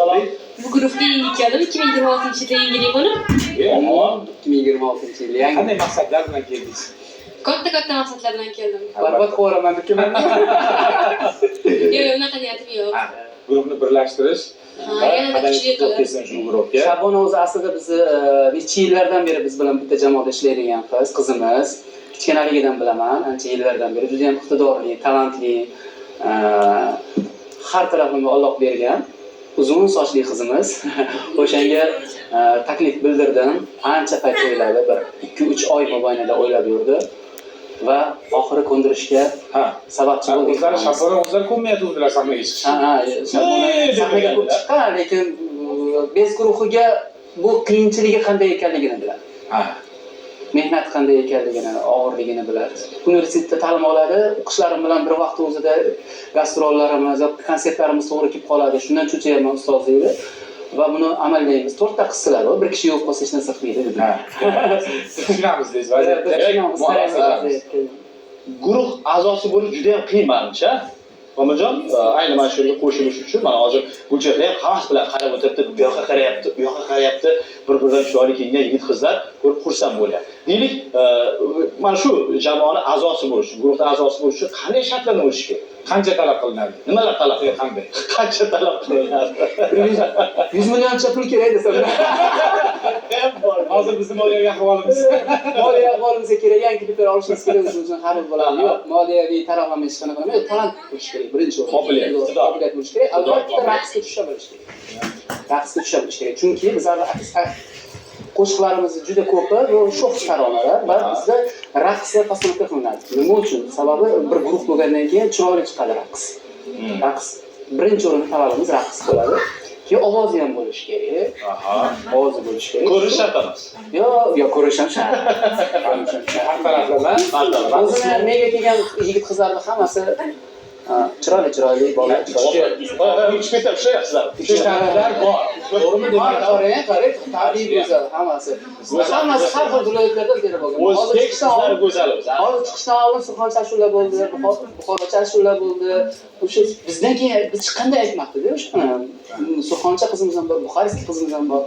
Salom. Bu guruhga yangi keldim. 2026-yilda yangilik bo'lib, 2026 yil yangi. Qanday maqsadlar bilan keldingiz? Katta-katta maqsadlar bilan keldim. Barbod qilyapman deb. Yo'q, yo'q, unaqa niyatim yo'q. Ha, guruhni birlashtirish Ha, va yanada qanday kuchli yutuq qilib. kelsin shu guruhga. Shabona o'zi aslida bizni necha yillardan beri biz bilan bitta jamoada ishlaydigan qizimiz. Kichkinaligidan bilaman, ancha yillardan beri juda ham iqtidorli, talantli, har taraflama Alloh bergan uzun sochli qizimiz. O'shanga taklif bildirdim. Ancha payt o'yladi, bir 2-3 oy mobaynida o'ylab yurdi va oxiri ko'ndirishga sababchi bo'ldik. O'zlari, Shabona o'zlari ko'nmayotgandilar sahnaga chiqishga. Ha, Shabona Ey, deb sahnaga ko'p qo'ygandilar. chiqqan, lekin bez guruhiga bu qiyinchiligi qanday ekanligini biladi. Mehnat qanday ekanligini, og'irligini biladi. Universitetda ta'lim oladi, o'qishlarim bilan bir vaqt o'zida gastrollarimiz, konsertlarimiz to'g'ri kelib qoladi. Shundan cho'chiyapman, ustoz, deydi. Va buni amallaymiz. To'rtta qizlar bor, bir kishi yo'q qolsa hech narsa qilmaydi, dedim. Biz tushunamiz deysiz Biz vaziyatni. tushunamiz, Muhokama qilamiz. Guruh a'zosi bo'lish juda ham qiyin manimcha. Momajon, ayni mana shu yerga qo'shilish uchun mana hozir Gulchehra ham havas bilan qarab o'tiribdi, bu yoqqa qarayapti, bu yoqqa qarayapti. Bir-biridan chiroyli kiyingan yigit qizlar ko'rib xursand bo'lyapti. Deylik, mana shu jamoani a'zosi bo'lish uchun, guruhda a'zosi bo'lish uchun qanday shartlardan o'tish kerak? Qancha talab qilinadi? Nimalar talab E, qanday? Qancha talab qilinadi? 100 millioncha pul kerak desam. Hozir bizni moliyaviy ahvolimiz. Moliya ahvolimizga kerak, yangi kliplar olishimiz kerak, o'shuning uchun har bir bo'ladi. Yo'q, moliyaviy taraflama hech qanaqa yo'q, talant bo'lishi kerak birinchi o'rinda. Qobiliyat, iqtidor. Qobiliyat bo'lishi kerak. Albatta Qobiliyat. Raqsga tusha bilish kerak. Raqsga tusha bilish kerak. Chunki bizlarni qo'shiqlarimizni juda ko'pi bu sho'x taronalar va bizda raqslar постановка qilinadi. Nima uchun? Sababi bir guruh bo'lgandan keyin chiroyli chiqadi raqs. Raqs birinchi o'rinda, talabimiz raqs bo'ladi. Keyin ovozi ham bo'lishi kerak. Ovozi bo'lishi kerak. Ko'rish shart emas. Yo'q, yo'q, ko'rish ham shart. Ko'rish ham shart. Har taraflama. Har taraflama. O'zini nega kelgan yigit qizlarni hammasi chiroyli chiroyli bola, chiroyli. Uchib ketadi, ushlayapsizlar. Kuchlar bor. To'g'rimi Qarang, demak? qarang, qarang, tabiiy go'zal hammasi. Hammasi har xil viloyatlardan terib olgan. Hozir O'zbek chiqishdan qizlari oldin, go'zali o'zi. hozir chiqishdan oldin Surxoncha ashula bo'ldi, Buxorocha ashula bo'ldi. O'sha bizdan keyin biz chiqqanda aytmoqda-da o'sha. Surxoncha qizimiz ham bor, Buxarskiy qizimiz ham bor.